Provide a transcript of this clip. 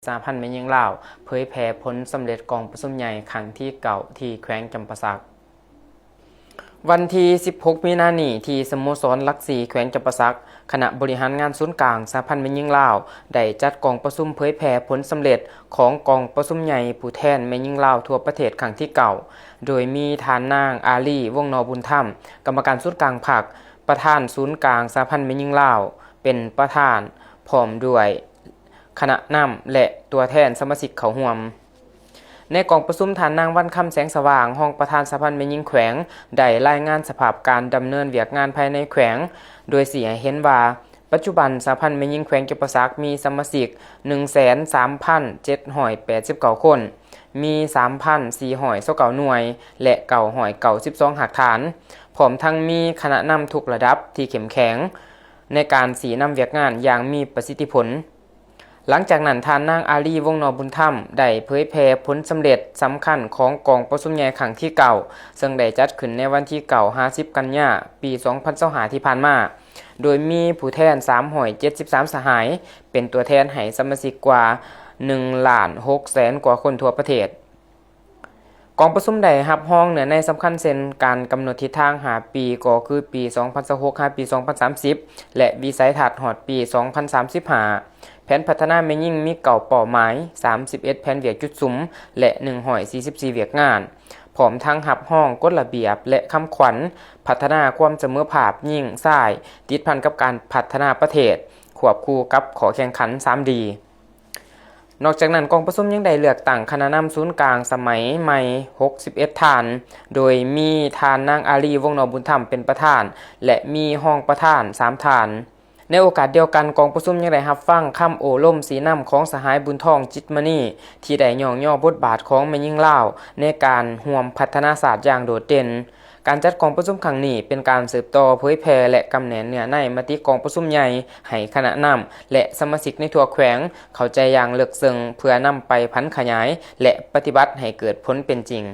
ສະຫະພັນແມ່ຍິງລາວ ເຜີຍແຜ່ຜົນສຳເລັດກອງປະຊຸມໃຫຍ່ຄັ້ງທີເກົ້າ ທີ່ແຂວງຈຳປາສັກ. ວັນທີສິບຫົກ ມີນານີ້ ທີ່ສະໂມສອນຫຼັກສີ່ ແຂວງຈຳປາສັກ, ຄະນະບໍລິຫານງານສູນກາງສະຫະພັນແມ່ຍິງລາວ ໄດ້ຈັດກອງປະຊຸມເຜີຍແຜ່ຜົນສຳເລັດຂອງກອງປະຊຸມໃຫຍ່ຜູ້ແທນແມ່ຍິງລາວທົ່ວປະເທດຄັ້ງທີເກົ້າ ໂດຍມີທ່ານນາງ ອາລີ ວົງນໍບຸນທຳ ກຳມະການສູນກາງພັກ, ປະທານສູນກາງສະຫະພັນແມ່ຍິງລາວ ເປັນປະທານ ພ້ອມດ້ວຍຄະນະນຳ ແລະ ຕົວແທນສະມາຊິກເຂົ້າຮ່ວມ. ໃນກອງປະຊຸມ, ທ່ານນາງ ວັນຄຳ ແສງສະຫວ່າງ ຮອງປະທານສະຫະພັນແມ່ຍິງແຂວງ ໄດ້ລາຍງານສະພາບການດຳເນີນວຽກງານພາຍໃນແຂວງ ໂດຍຊີ້ໃຫ້ເຫັນວ່າ ປັດຈຸບັນສະຫະພັນແມ່ຍິງແຂວງຈຳປາສັກມີສະມາຊິກ ໜຶ່ງແສນສາມພັນເຈັດຮ້ອຍແປດສິບເກົ້າຄົນ, ມີສາມພັນສີ່ຮ້ອຍຊາວເກົ້າໜ່ວຍ ແລະ ເກົ້າຮ້ອຍເກົ້າສິບສອງຮາກຖານ, ພ້ອມທັງມີຄະນະນຳທຸກລະດັບທີ່ເຂັ້ມແຂງ ໃນການຊີ້ນຳວຽກງານຢ່າງມີປະສິດທິຜົນ. ຫຼັງຈາກນັ້ນ, ທ່ານນາງ ອາລີ ວົງນໍບຸນທຳ ໄດ້ເຜີຍແຜ່ຜົນສຳເລັດສຳຄັນຂອງກອງປະຊຸມໃຫຍ່ຄັ້ງທີເກົ້າ ເຊິ່ງໄດ້ຈັດຂຶ້ນໃນວັນທີເກົ້າ ຫາ ສິບ ກັນຍາ ປີສອງພັນຊາວຫ້າ ທີ່ຜ່ານມາ, ໂດຍມີຜູ້ແທນສາມຮ້ອຍເຈັດສິບສາມສະຫາຍ ເປັນຕົວແທນໃຫ້ສະມາຊິກກວ່າໜຶ່ງລ້ານຫົກແສນກວ່າຄົນທົ່ວປະເທດ. ກອງປະຊຸມໄດ້ຮັບຮອງເນື້ອໃນສຳຄັນເຊັ່ນ ການກຳນົດທິດທາງຫ້າປີ ກໍຄືປີສອງພັນຊາວຫົກ ຫາ ປີສອງພັນສາມສິບ ແລະ ວິໄສທັດຮອດປີສອງພັນສາມສິບຫ້າ, ແຜນພັດທະນາແມ່ຍິງມີເກົ້າເປົ້າໝາຍ, ສາມສິບເອັດແຜນວຽກຈຸດສຸມ ແລະ ໜຶ່ງຮ້ອຍສີ່ສິບສີ່ວຽກງານ, ພ້ອມທັງຮັບຮອງກົດລະບຽບ ແລະ ຄຳຂວັນພັດທະນາຄວາມສະເໝີພາບຍິງຊາຍ ຕິດພັນກັບການພັດທະນາປະເທດ ຄວບຄູ່ກັບຂໍ້ແຂ່ງຂັນ ສາມດີ. ນອກຈາກນັ້ນ, ກອງປະຊຸມຍັງໄດ້ເລືອກຕັ້ງຄະນະນຳສູນກາງສະໄໝໃໝ່ ຫົກສິບເອັດທ່ານ, ໂດຍມີທ່ານນາງ ອາລີ ວົງນໍບຸນທຳ ເປັນປະທານ ແລະ ມີຮອງປະທານ ສາມທ່ານ. ໃນໂອກາດດຽວກັນ, ກອງປະຊຸມຍັງໄດ້ຮັບຟັງຄຳໂອ້ລົມຊີ້ນຳຂອງສະຫາຍ ບຸນທອງ ຈິດມະນີ ທີ່ໄດ້ຍ້ອງຍໍບົດບາດຂອງແມ່ຍິງລາວໃນການຮ່ວມພັດທະນາຊາດຢ່າງໂດດເດັ່ນ. ການຈັດກອງປະຊຸມຄັ້ງນີ້ເປັນການສືບຕໍ່ເຜີຍແຜ່ ແລະ ກຳແໜ້ນເນື້ອໃນມະຕິກອງປະຊຸມໃຫຍ່ ໃຫ້ຄະນະນຳ ແລະ ສະມາຊິກໃນທົ່ວແຂວງເຂົ້າໃຈຢ່າງເລິກເຊິ່ງ ເພື່ອນຳໄປຜັນຂະຫຍາຍ ແລະ ປະຕິບັດໃຫ້ເກີດຜົນເປັນຈິງ.